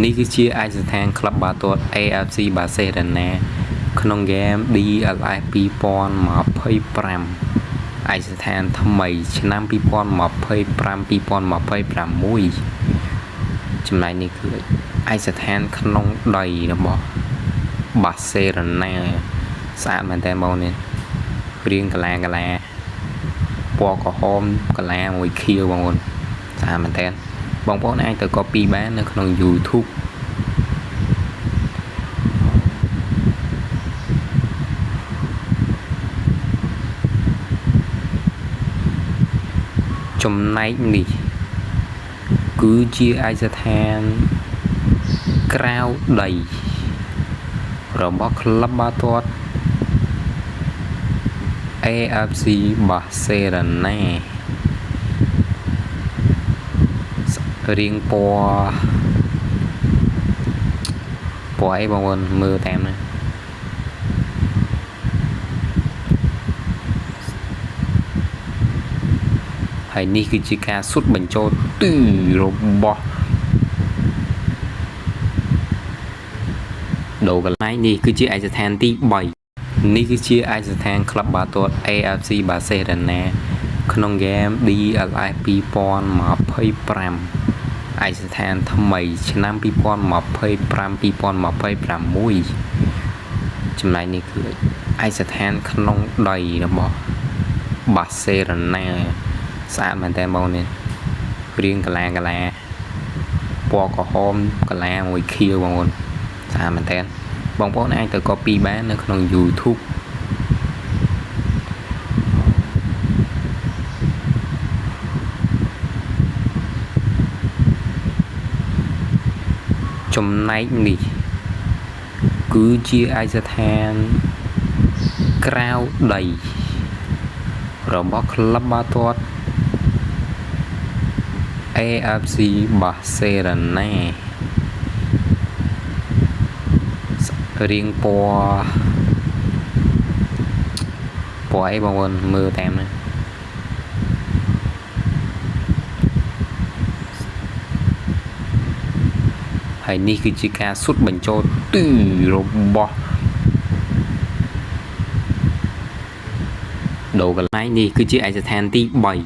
នេះគឺជាឯកសណ្ឋានក្លឹបបាល់ទាត់ AFC បាសេឡូណាក្នុងហ្គេម DLF 2025ឯកសណ្ឋានថ្មីឆ្នាំ2025 2026ចំណែកនេះគឺឯកសណ្ឋានក្នុងដីរបស់បាសេឡូណាស្អាតមែនតើបងនេះរាងកាឡាកាឡាពណ៌ក្រហមកលាមួយខៀវបងប្អូនស្អាតមែនតើបងប្អូនអាចទៅ copy បាននៅក្នុង YouTube។ ចំណែកនេះគឺជាឯកសណ្ឋានក្រៅដីរបស់ក្លឹបបាល់ទាត់ AFC បាសេឡូណារាងពណ៌ពណ៌អីបងប្អូនមើលតាមណាហើយនេះគឺជាការសុទ្ធបញ្ចូលទឺរបស់ដូកន្លែងនេះគឺជាឯកសណ្ឋានទី3នេះគឺជាឯកសណ្ឋានក្លឹបបាល់ទាត់ AFC បាសេឡូណាក្នុងហ្គេម DLF 2025ឯកសណ្ឋានថ្មីឆ្នាំ2025 2026ចំណែកនេះគឺឯកសណ្ឋានក្នុងដីរបស់បាសេឡូណាស្អាតមែនតើបងនេះរាងកាឡាកាឡាពណ៌ក្រហមកលាមួយខៀវបងប្អូនស្អាតមែនតើបងប្អូនអាចទៅ copy បាននៅក្នុង YouTube។ ចំណែកនេះគឺជាឯកសណ្ឋានក្រៅដីរបស់ក្លឹបបាល់ទាត់ AFC បាសេឡូណារាងពណ៌ពណ៌អីបងប្អូនមើលតាមណាហើយនេះគឺជាការសុទ្ធបញ្ចូលទឺរបស់ដូកន្លែងនេះគឺជាឯកសណ្ឋានទី3។